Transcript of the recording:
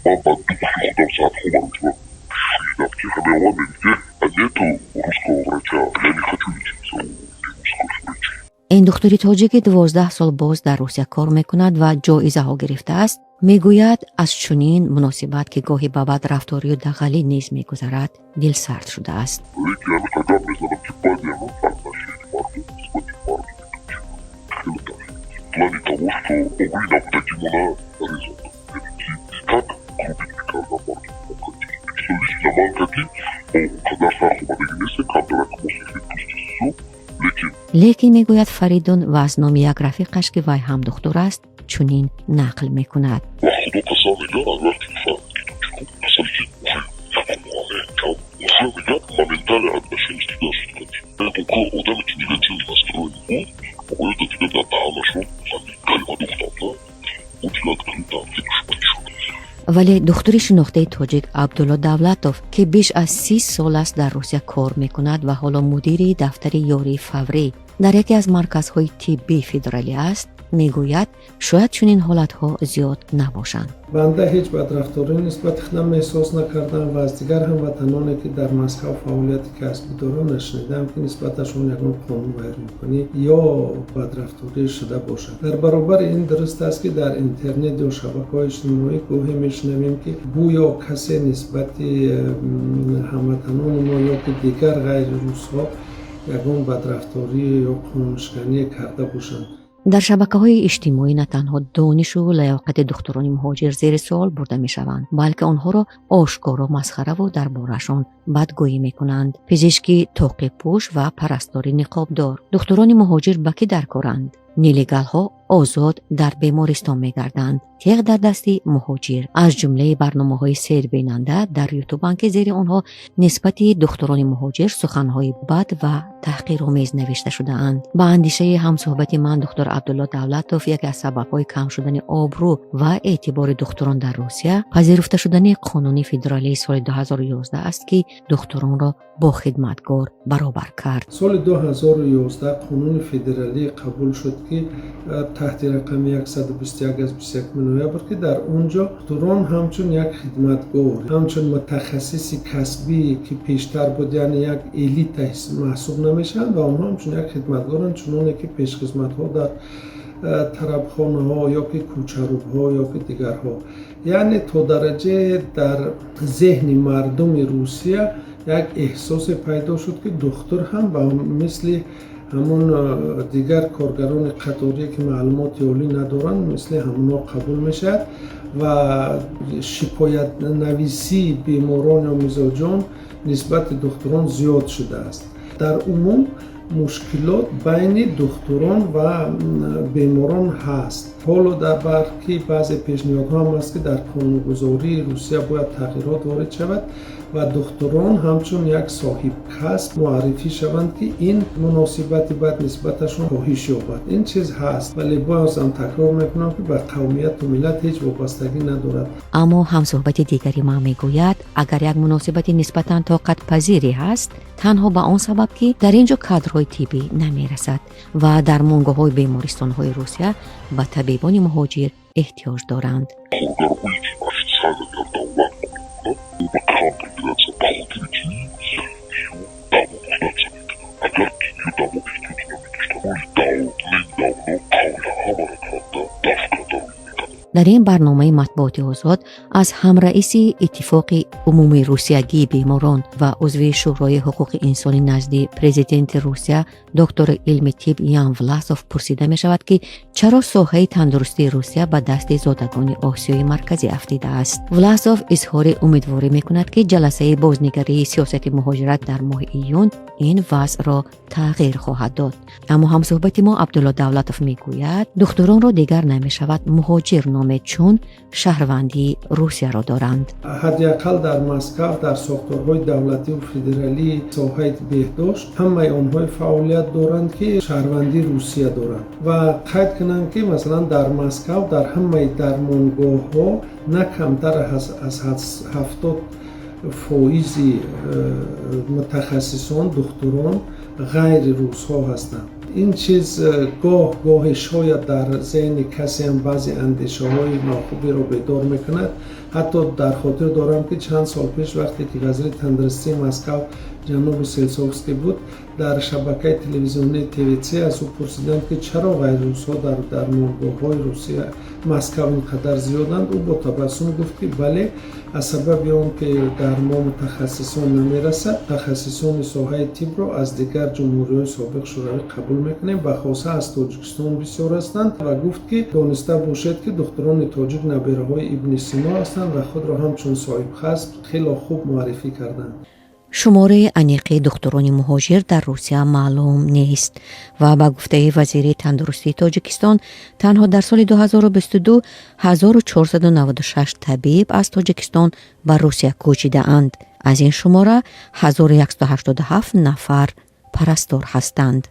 Ман ба духи худам садҳо маротиба шунидам, ки ҳамеомад, мегуфт: «А нету русского врача, я не хочу лечиться у нерусских врачей». Ин духтури тоҷики 12 сол боз дар Русия кор мекунад ва ҷоизаҳо гирифтааст, мегӯяд, аз чунин муносибат, ки гоҳе ба бад рафторию дағалӣ низ мегузарад, дилсард шудааст. Лекин ҳамин гап мезанам, ки баъди ҳамон отношение мардум нисбати мардуми тоҷик хеле тағйир, в плане того, что обрӯи набудагимона резондам, яъне ки и так грубить мекардан мардум. Лично ман кати он қадар сархомадагӣ нестем, камтарак мо сафедпӯстису, лекин Лекин, мегӯяд Фаридун ва аз номи як рафиқаш, ки вай ҳам духтур аст, чунин нақл мекунад: Ва Худо қасам мегӯяд, аз вақте ки фаҳмид, ки тоҷикон касале ки уже якумоҳа кам, уже, мегӯяд, моментально отношение туда шуд. Одаме ки негативно настроенный буд, оё дигар дар даҳанашон ҳамин калима духтам да, ӯ дигар открыто душманӣ шуд. Вале духтури шинохтаи тоҷик Абдулло Давлатов, ки беш аз 30 сол аст дар Русия кор мекунад ва ҳоло мудири дафтари ёрии фаврӣ дар яке аз марказҳои тиббии федералӣ аст, мегӯяд, шояд чунин ҳолатҳо зиёд набошанд. Банда ҳеҷ бадрафторӣ нисбати худам эҳсос накардам ва аз дигар ҳамватаноне, ки дар Москав фаъолияти касбӣ доранд, нашунидам, ки нисбаташон ягон қонунвайронкунӣ ё бадрафторӣ шуда бошад. Дар баробари ин, дуруст аст, ки дар интернет ё шабакаҳои иҷтимоӣ гоҳе мешунавем, ки гӯё касе нисбати ҳамватанони мо ё ки дигар ғайри русҳо ягон бадрафторӣ ё қонуншиканӣ карда бошанд. Дар шабакаҳои иҷтимоӣ на танҳо донишу лаёқати духтурони муҳоҷир зери суол бурда мешаванд, балки онҳоро ошкоро масхараву дар борашон бадгӯӣ мекунанд: пизишки тоқипӯш ва парастори ниқобдор, духтурони муҳоҷир ба кӣ даркоранд, нелегалҳо озод дар бемористон мегарданд, теғ дар дасти муҳоҷир аз ҷумлаи барномаҳои сербинанда дар Ютубанд, ки зери онҳо нисбати духтурони муҳоҷир суханҳои бад ва таҳқиромез навишта шудаанд. Ба андешаи ҳамсӯҳбати ман, духтур Абдулло Давлатов, яке аз сабабҳои кам шудани обрӯ ва эътибори духтурон дар Русия пазируфта шудани қонуни федералии соли 2011 аст, ки духтуронро бо хидматгор баробар кард. Соли 2011 қонуни федералӣ қабул шуд, ки таҳти рақами 121 аз 21 ноябр, ки дар он ҷо духтурон ҳамчун як хидматгор, ҳамчун мутахассиси касбӣ, ки пештар буд, яъне як элита маҳсуб намешаванд ва онҳо ҳамчун як хидматгоранд, чуноне ки пешхизматҳо дар тарабхонаҳо ё ки кӯчарубҳо ё ки дигарҳо. Яъне то дараҷае дар зеҳни мардуми Русия як эҳсосе пайдо шуд, ки духтур ҳам ба мисли ҳамон дигар коргарони қаторие, ки маълумоти олӣ надоранд, мисли ҳамонҳо қабул мешавад ва шикоятнависии беморон ё мизоҷон нисбати духтурон зиёд шудааст. Дар умум мушкилот байни духтурон ва беморон ҳаст. Ҳоло дар барки баъзе пешниҳодҳо ҳам аст, ки дар қонунгузории Русия бояд тағйирот ворид шавад ва духтурон ҳамчун як соҳибкасб муаррифӣ шаванд, ки ин муносибати бад нисбаташон коҳиш ёбад. Ин чиз ҳаст, вале бозам такрор мекунам, ки ба қавмияту миллат ҳеҷ вобастагӣ надорад. Аммо ҳамсӯҳбати дигари ман мегӯяд, агар як муносибати нисбатан тоқатпазире ҳаст, танҳо ба он сабаб, ки дар ин ҷо кадрҳои тиббӣ намерасад ва дармонгоҳҳои бемористонҳои Русия ба табибони муҳоҷир эҳтиёҷ доранд. Коргарҳое ки официально дар давлат кор мекунанд, ӯ ба кам придираться, ба хотире ки ё дамо нуждаться мекунанд. Агар ки ё дамо эҳтиёҷ намедоштанд, роли давным-давно қавли ҳамаро карда, даф карда рӯй мекарданд. Дар ин барномаи Матбуоти озод аз ҳамраиси Иттифоқи умумии русиягии беморон ва узви Шӯрои ҳуқуқи инсонӣ назди президенти Русия, доктори илми тиб Ян Власов пурсида мешавад, ки чаро соҳаи тандурустии Русия ба дасти зодагони Осиёи Марказӣ афтидааст. Власов изҳори умедворӣ мекунад, ки ҷаласаи бознигарии сиёсати муҳоҷират дар моҳи июн ин вазъро тағйир хоҳад дод. Аммо ҳамсӯҳбати мо Абдулло Давлатов мегӯяд, духтуронро дигар намешавад муҳоҷир номед, чун шаҳрвандии Русияро доранд. Ҳадди ақал дар Москав, дар сохторҳои давлативу федералии соҳаи беҳдошт ҳамаи онҳое фаъолият доранд, ки шаҳрвандии Русия доранд. Ва қайд кунам, ки масалан дар Москав дар ҳамаи дармонгоҳҳо на камтар аз 70 фоизи мутахассисон, духтурон ғайри русҳо ҳастанд. Ин чиз гоҳ гоҳе шояд дар зеҳни касеам баъзе андешаҳои нохубиро бедор мекунад. Ҳатто дар хотир дорам, ки чанд сол пеш, вақте ки вазири тандурустии Москав ҷаноби Сельцовский буд, дар шабакаи телевизионии ТВЦ аз ӯ пурсиданд, ки чаро ғайрирусҳо дар дармонгоҳҳои Русия, Москав ин қадар зиёданд. Ӯ бо табассум гуфт, ки бале, аз сабаби он ки дар мо мутахассисон намерасад, мутахассисони соҳаи тибро аз дигар ҷумҳуриҳои собиқ Шӯравӣ қабул мекунем, ба хоса аз Тоҷикистон бисёр ҳастанд. Ва гуфт, ки дониста бошед, ки духтурони тоҷик набераҳои Ибни Сино ҳастанд ва худро ҳамчун соҳибкасб хело хуб муаррифӣ карданд. Шумораи аниқи духтурони муҳоҷир дар Русия маълум нест ва ба гуфтаи вазири тандурустии Тоҷикистон, танҳо дар соли 2022 1496 табиб аз Тоҷикистон ба Русия кӯчидаанд. Аз ин шумора 1187 нафар парастор ҳастанд.